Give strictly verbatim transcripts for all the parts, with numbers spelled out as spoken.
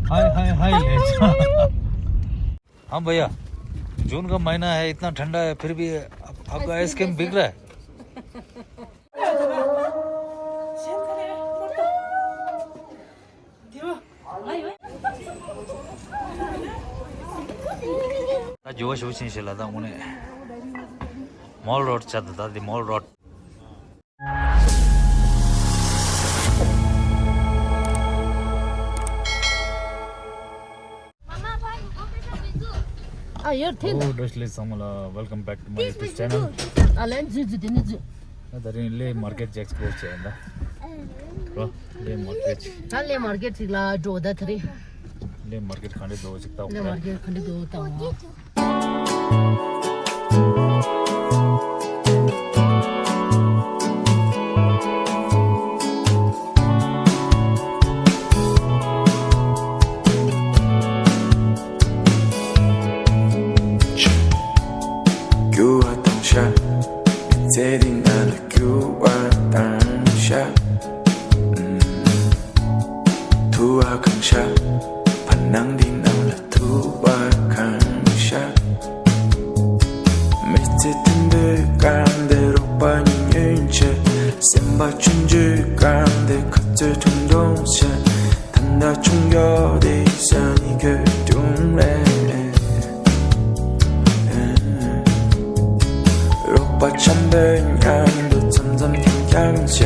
हाय, हाय, हाय, ले जा। हाँ भैया, जून का महीना है, इतना ठंडा है, फिर भी आप, आपका आइसक्रीम बिक रहा है। ད་ཇོ་བོ་ཞུ་ཆེན་ཞིག་ལ་ད་དངོས་གནས་མོལ་རོཌ་ཆགས་འདུག་ད་འདི་མོལ་རོཌ། ཨ་ཡར་ཐེན། Oh, བཀྲ་ཤིས་བདེ་ལེགས་ཚང་མ་ལ། Welcome back to my YouTube channel. ཨ་ལན་ཛུ་ཛུ་དེ་ནི་ཛུ། ད་ད་རིང་ལེ་མར་ཀེཊ་ཅིག་ཨེགས་པོ་ལོར་བྱས་ཡིན་ད། རོ་ལེ་མར་ཀེཊ། ད་ལེ་མར་ཀེཊ་ཅིག་ལ་འགྲོ་ད་ད་རིང་། ལེ་མར་ཀེཊ་ག་འདྲ་འདུག་ཅིག་ལྟ་དགོས་ལེ་རེད། མར་ཀེཊ་ག་འདྲ་འདུག་ལྟ་དགོས། རྒྱུ་བ་དང་ཤ། མི་ཚེ་འདི་ང་ལ་རྒྱུ་བ་དང་ཤ། ཐུ་བ་གང་ཤ། བར་སྣང་འདི་ནང་ལ་ཐུ་བ་གང་ཤ། མི་ཚེ་མཐུན་པོའི་སྐར་འདི་རོགས་པ་གཉིས་ཉུལ་བྱས། སེམས་པ་ཆུང་ཆུང་སྐར་འདི་ཁ་རྩོད་ཐུང་ཐུང་བྱས། ད་ལྟ་ཆུང་མགྱོགས་དེ་ས་ནི་ཁོད་ཀྱུང་རེད། རོགས་པ་འཆམ་པོའི་མཉམ་དུ་འཆམ་འཆམ་འཁྱམ་འཁྱམ་བྱས།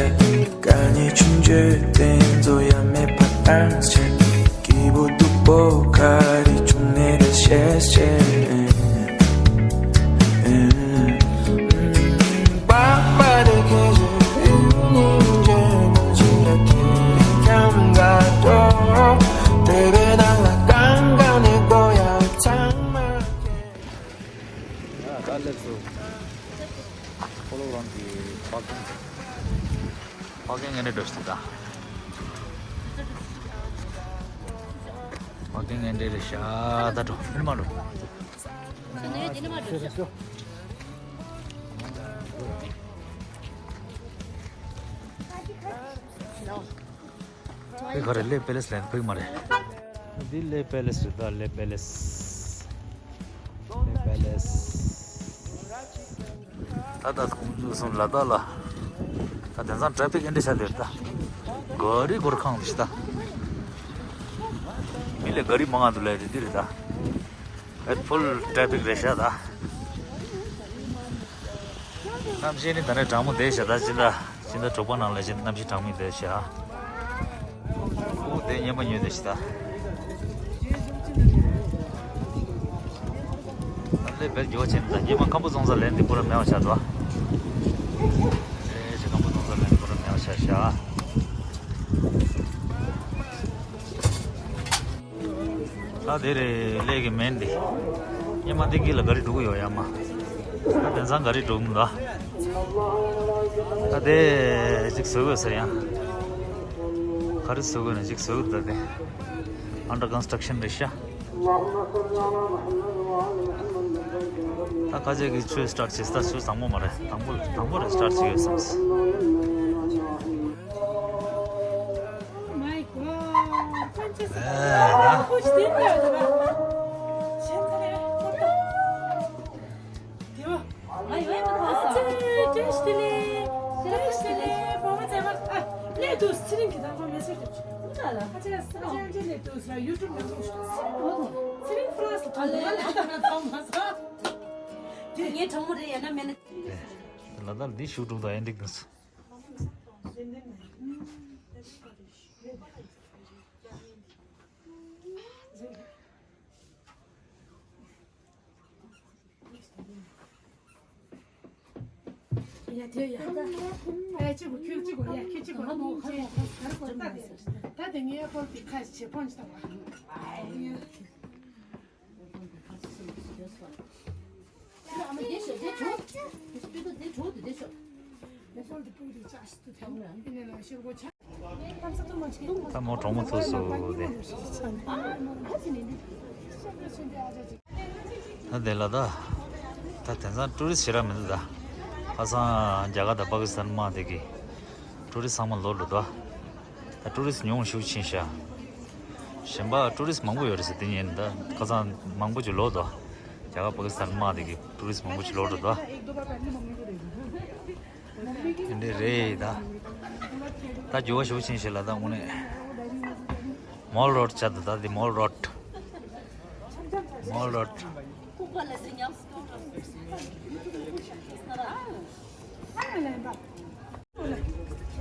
དཀའ་ངལ་ཆུང་ཆུང་དེ་ཚོ་ཡ་མེད་པ་བཏང་བྱས། སྐྱིད་པོ་སྡུག་པོ་ག་རེ་བྱུང་ནས་ད་བཤད་བཤད། ད་སླེབས་སོང་། ཕོ་ལོ་རང་གི་པར་ཀིང་། པར་ཀིང་ཨེ་འདྲ་འགྲོ་ཞིག་ད། པར་ཀིང་ཨེ་འདྲ་རེད་ཤག་ད་འགྲོ་ཨེ་མ་འགྲོ། དེ་ག་རེ་ལེ་པེ་ལེ་སི་ལན་ཕུག་མ་རེད། འདི་ལེ་པེ་ལེ་སི་རེད་ད་ལེ་པེ་ལེ་སི། ལེ་པེ་ལེ་སི། ད་ད་ཁོང་ཚོ་སོང་ལ་ད་ལ། ད་དེང་སང་ཊེ་ཕིག་ཨེ་འདྲ་ཆགས་བསྡད་རེད་ད། ག་རི་སྒོར་ཁང་དུ་ཤི་ད། མི་ལས་ག་རི་མང་ང་འདུག་ལས་རེད་འདི་རེད་ད། ཨེ་ཕུལ་ཊེ་ཕིག་རེད་ཤག་ད། གནམ་གཤིས་ནི་ད་ནས་གྲང་མོ་བསྡད་ཤག་ད་ཕྱི་ཟླ་ཕྱི་ཟླ་དྲུག་པ་ནང་ལ་ཕྱི་ཟླ་གནམ་གཤིས་གྲང་མོ་བསྡད་ཤག་ཨོ་དེ་ཉན་པ་ཉོས་བསྡད་ཤག་ད། ད་ལས་བེད་འགྱོ་ཆེན་ད་ཉི་མ་ཁམ་བུ་ཚོང་ས་ལེན་འདི་པུ་ར་མེད་པ་ཤག་ད། ཨེ་ཤི་ཁམ་བུ་ཚོང་ས་ལེན་འདི་པུ་ར་མེད་པ་ཤག་ཤག་ད་དེ་རེད་ལས་ཀྱི་མེད་འདི། ཉི་མ་འདི་གི་ལ་ག་རི་འགྲོ་གི་ཡོད་ཡ་མ། ད་དེང་སང་ག་རི་འགྲོ་གི་འདུག་ད་དེ་ཅིག་བཟོ་དགོས་ཟེར་ཡང་། ག་རི་བཟོ་དགོས་ན་ཅིག་བཟོ་གི་འདུག་ད་དེ། ཨན་ཌར་ཀོན་སི་ཊྲག་ཤན་རེད་ཤག་ད་ཁ་ཆེ་གི་ཆོས་སི་ཊར་ཊི་བྱེད་ད་ཆོས་བཟང་མོ་མ་རེད། དང་པོ་དང་པོ་རེད་སི་ཊར་ཊི་བྱེད་ཡོད་བསམ་སོང་། Oh my god. ལ་དྭགས་འདི་ཤུགས་དྲུག་དང་ཨེ་འགྲིག་དང་ཡ་དེ་ཡ། ཨེ་གཅིག་གོ་ཁྱོད་གཅིག་གོ་ཡ་ཁྱོད་གཅིག་གོ་ངོ་ཅེ་གར་གོ་ལྟ་དེ། ད་དེ་ངའི་ཧོལ་གྱི་ཁ་བྱེད་ཕོན་ཅི་དང་བ། ད་མོ་གྲོགས་མོ་ཐུག་སོང་དེ། ད་དེ་ལ་ད་ད་དེང་སང་ཊུ་རི་སི་ཞེ་དྲག་མི་འདུག་ད་ཁ་སང་རྒྱ་གར་དང་པ་ཀི་སི་ཐན་དམག་དེ་གི་ཊུ་རི་སི་ཚང་མ་ལོག་འགྲོ་འདུག་ད་ཊུ་རི་སི་ཉུང་ཤུགས་ཕྱིན་ཤག་གཞན་པ་ཊུ་རི་སི་མང་པོ་ཡོད་རེད་ཟེར། དེ་ཉིན་ད་ཁ་སང་མང་པོ་ཅིག་ལོག་འདུག་རྒྱ་གར་པ་ཀི་སི་ཐན་དམག་དེ་གི་ཊུ་རི་སི་མང་པོ་ཅིག་ལོག་འགྲོ་འདུག་དེ་འདྲ་རེད་ད། ད་འགྱུར་བ་ཞེ་པོ་ཕྱིན་ཤག་ལ། ད་དངོས་གནས་མོལ་རོ་ཌི་ཆགས་འདུག་ད་འདི་མོལ་རོ་ཌི། མོལ་རོ་ཌི།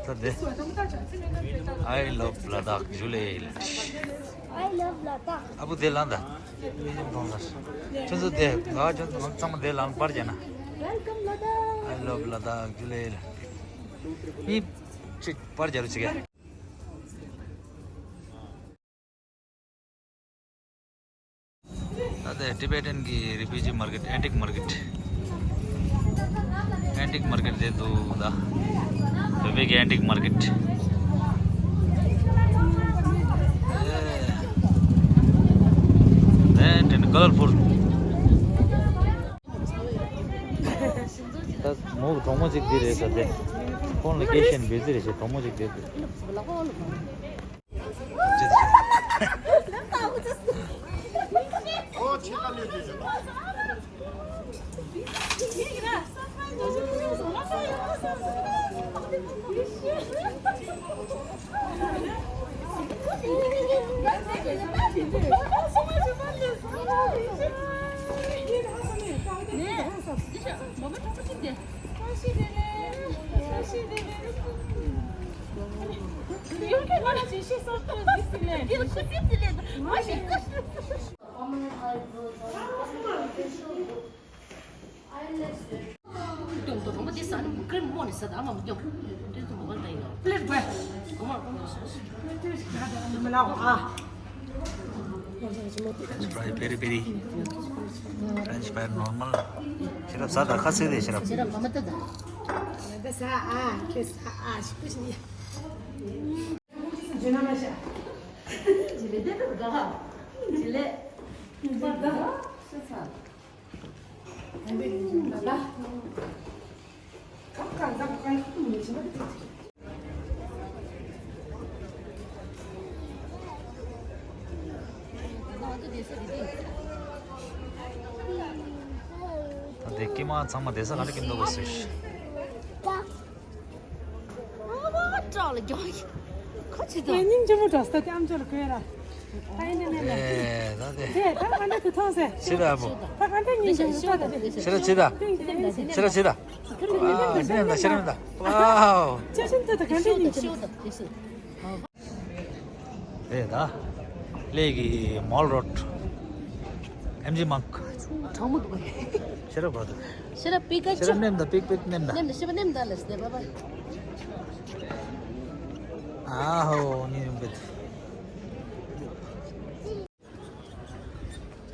ད་དེ། I love Ladakh. ཇུ་ལེ་ལ། I love Ladakh. ཨ་བུ་དེ་ལངས་ད། ཁྱོད་ཚོ་དེ་ང་ཁྱོད་ཚོ་ཚང་མ་དེ་ལངས་པར་བྱས་ན། Welcome Ladakh. I love Ladakh. ཇུ་ལེ་ལ། ཨི་ཅིག་པར་རྒྱག་རོགས་བྱེད་ག་ད་ལྟ་ཊི་བེ་ཊན་གྱི་རི་ཕིའུ་ཇི་མར་ཀེཊ། ཨན་ཊིག་མར་ཀེཊ། ཨན་ཊིག་མར་ཀེཊ་དེ་འདུག་ད། བོད་པའི་གི་ཨན་ཊིག་མར་ཀེཊ། ཨེ། ཨན་ཊིག་ཀ་ལར་ཕུལ། ད་མོ་གྲོགས་མོ་གཅིག་འདི་རེད་ཟེར་ཏེ། ཁོང་ལ་སྐད་བཤད་ནས་འབོད་རྩིས་རེད་ཟེར། གྲོགས་མོ་གཅིག་འདི་རེད། French fry peri peri. French fry normal. ཤེས་རབ་ཟ་ད། ཁ་ཚིག་དེ་ཤེས་རབ། ཤེས་རབ་མ་མ་ད་ད། ད་ཟ་ཨ། ཁྱེད་ཟ་ཨ། ཞིག་པུ་ཞིག་ཡ། ཇི་ལེ་དེ་ད་ག་ཇི་ལེ། ད་ད་ཤ་ཚ། ད་དེ་ཀྱེ་མ་ཚང་མ་བསྡད་ས་ག་ལ་ཀྱེ་འདུག་གོ་སུ་ཤི། ཁ་ཆེ་དང་། སྙིང་རྗེ་མོ་འགྲོ་ས་དེ་ཨམ་ཅོག་ལ་གོས་ར། ད་ཡིན་ནས་ནས་ལ། ཨེ་ད་དེ། དེ་ད་ག་འདྲ་དུ་ཐོང་ཟེ། ཤི་ར་བོ། ད་ག་འདྲ་སྙིང་རྗེ་མོ་ད་དེ། ཤི་ར་ཆི་ད། ཤི་ར་ཆི་ད། ཨ་ཤི་ར་མི་ད། ཤི་ར་མི་ད། ཝའོ། ཅི་ཤིན་ཏུ་ད་ག་འདྲ་སྙིང་རྗེ་མོ། དེ་ད། ལས་ཀྱི་མོལ་རོ་ཌི། ཨེམ་ཇི་མང་། གྲང་མོ་འདུག་གས། ཤེས་རབ་ག་འདུག་ཤེས་རབ་པིག་ཀ་ཅུ། ཤེས་རབ་ནེམ་ད། པིག་པིག་ནེམ་ད། ནེམ་ད། ཤེས་རབ་ནེམ་ད་ལ་སྟེ་བ་བ། ཨ་ཧོ་ནི་རུམ་བེད།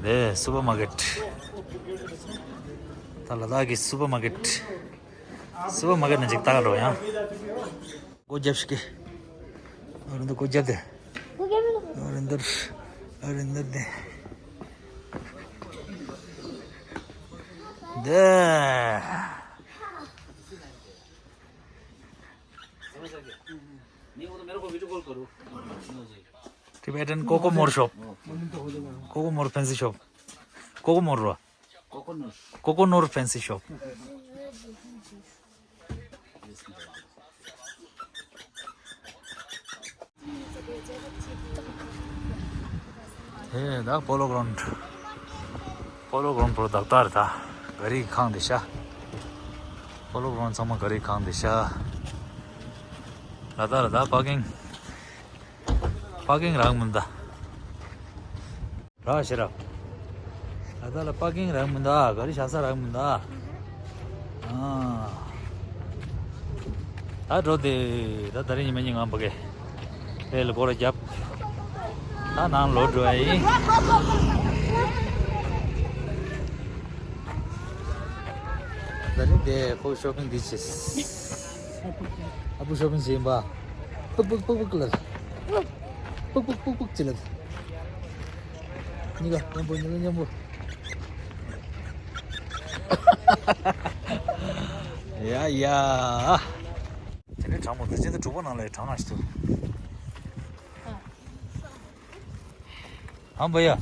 དེ་སུ་པར་མར་ཀེཊ། ད་ལ་དྭགས་ཀྱི་སུ་པར་མར་ཀེཊ། སུ་པར་མར་ཀེཊ་ནང་ཅིག་ལྟ་ག་འགྲོ་ཡང་། སྒོ་རྒྱབ་ཤིག་གི། ཨ་རིན་དར་སྒོ་རྒྱབ་དེ། ཨ་རིན་དར། ཨ་རིན་དར་དེ། དེ། Tibetan Kokomor shop. Kokomor fancy shop. Kokomor ro. Kokonor fancy shop. ཧེ་ད་པོ་ལོ་གྷ་རའུན་ཌི། པོ་ལོ་གྷ་རའུན་ཌི་པོ་རོ་བདག་ལྟ་རེད་ད། ག་རི་ཁང་དེ་ཤ། པོ་ལོ་གྷ་རའུན་ཌི་ཚང་མ་ག་རི་ཁང་དེ་ཤ། ལ་ད་ལ་ད་པར་ཀིང་། པར་ཀིང་རག་མི་འདུག་ར་ཤེས་རབ། ད་ལྟ་ལ་པར་ཀིང་རག་མི་འདུག་ག་རི་བཞག་ས་རག་མི་འདུག་ཨ། ད་འགྲོ་དེ། ད་ད་རིང་ཉི་མ་གཉིས་ངང་པ་གེ་རེད་ལ་སྒོ་ར་རྒྱབ། ད་ནང་ལོག་འགྲོ་ཡ་ཡིན། ད་རིང་དེ་ཁོ་ཤོ་པིང་འདི་བྱས། ཨ་བུ་ཤོ་པིང་བྱེད་ཡིན་པ། པུག་པུག་པུག་པུག་ལ། པུག་པུག་པུག་པུག་ཅི་ལ། གཉིས་ཀ་མཉམ་པོ། གཉིས་ཀ་མཉམ་པོ། ཡ་ཡ། དེ་ནས་གྲང་མོ་དེ་ཅི་འདི་གྲུ་པ་ནང་ལ་གྲང་ང་ཞིག་འདུག་ཨ། हाँ भैया,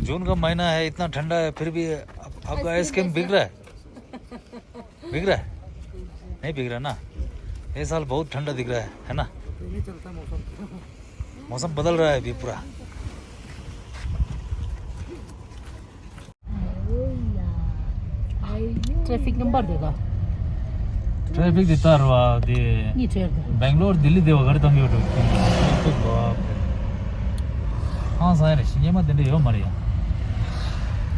जून का महीना है, इतना ठंडा है, फिर भी आप, आपका आइसक्रीम बिक रहा है? बिक रहा है? नहीं बिक रहा ना? ये साल बहुत ठंडा दिख रहा है, है ना? मौसम बदल रहा है अभी पूरा। ट्रैफिक नंबर देगा। ट्रैफिक देता रहा दे। नहीं ठहर दे। बेंगलोर दिल्ली देवा घर तंग योटो। तो बाप रे। हाँ सारे ये मत दे यो मरिया।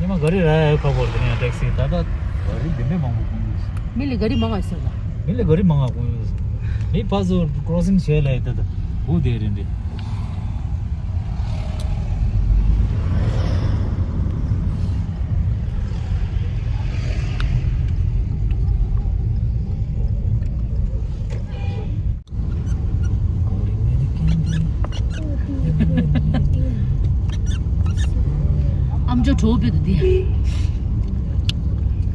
ये मत गरी रहा है खबर देने टैक्सी दादा। गरी दिन में मांगू। मिले गरी मांगा इससे। मिले गरी मांगा कौन। नहीं पास क्रॉसिंग शेल है दादा। वो दे रहे हैं। ཨམ་ཅོག་གྲོགས་པོ་དེ།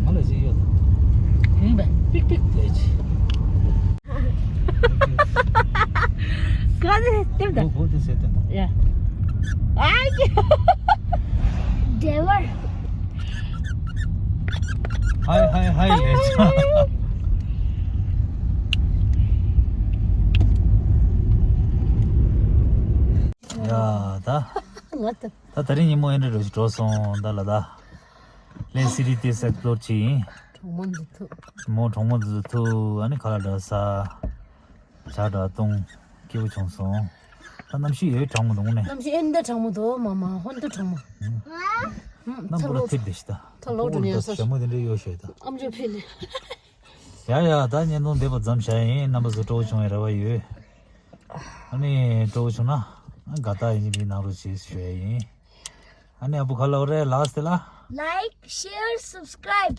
ང་ལ་ཅི་ཡོད། ཡིན་པས། པིག་པིག་ལས་ཅི། ག་ནས་ལྟེམ་ད། གོ་གོ་དེ་ཟེར་ཏེ། ཡ། ཨ་ཀྱི། Driver. Hi, hi, hi, ལས་ཅི། ཡ་ད། ང་ད། ད་དེ་རིང་ཉིན་མོ་ཨེ་འདྲ་འགྲོ་ཞིག་འགྲོ་སོང་ད་ལ་ད། ལན་སི་ཊི་དེ་ཨེགས་སི་པི་ལོར་བྱེད་ཡིན། གྲོགས་མོ་འཛུལ་ཐུབ། མོ་གྲོགས་མོ་འཛུལ་ཐུབ་ཨ་ནི་ཁ་ལག་འདྲ་ཟ། ཇ་འདྲ་བཏུང་། སྐྱིད་པོ་བྱུང་སོང་། ད་གནམ་གཤིས་ཡོད་གྲང་མོ་འདུག་ནས། གནམ་གཤིས་ཨེ་འདྲ་གྲང་མོ་འདུག་མ་མ་ཧོན་ཏུ་གྲང་མོ། གནམ་པོ་ལ་ཐིབས་བསྡད་ཤི་ད། ཐ་ལོ་འགྲོ་ཉན་ས། ཞྭ་མོ་དེ་འདྲ་གཡོག་ཤོད་ད། ཨམ་ཅོག་ཕེ་ལེ། ཡ་ཡ་ད་བརྙན་ཐུང་འདེབས་པ་མཚམས་བཞག་ཡིན། རྣམ་པ་ཚོ་སྤྲོ་བོ་བྱུང་བའི་རེ་བ་ཡོད། ཨ་ནི་སྤྲོ་བོ་བྱུང་ན་དགའ་རྟགས་ཡིན་གྱི་མི་གནང་རོགས་བྱེད་ཞུ་ཡ་ཡིན། ཨ་ནི་ཨ་བུ་ག་ལབ་རེད་ལགས་དེ་ལ། Like, share, subscribe.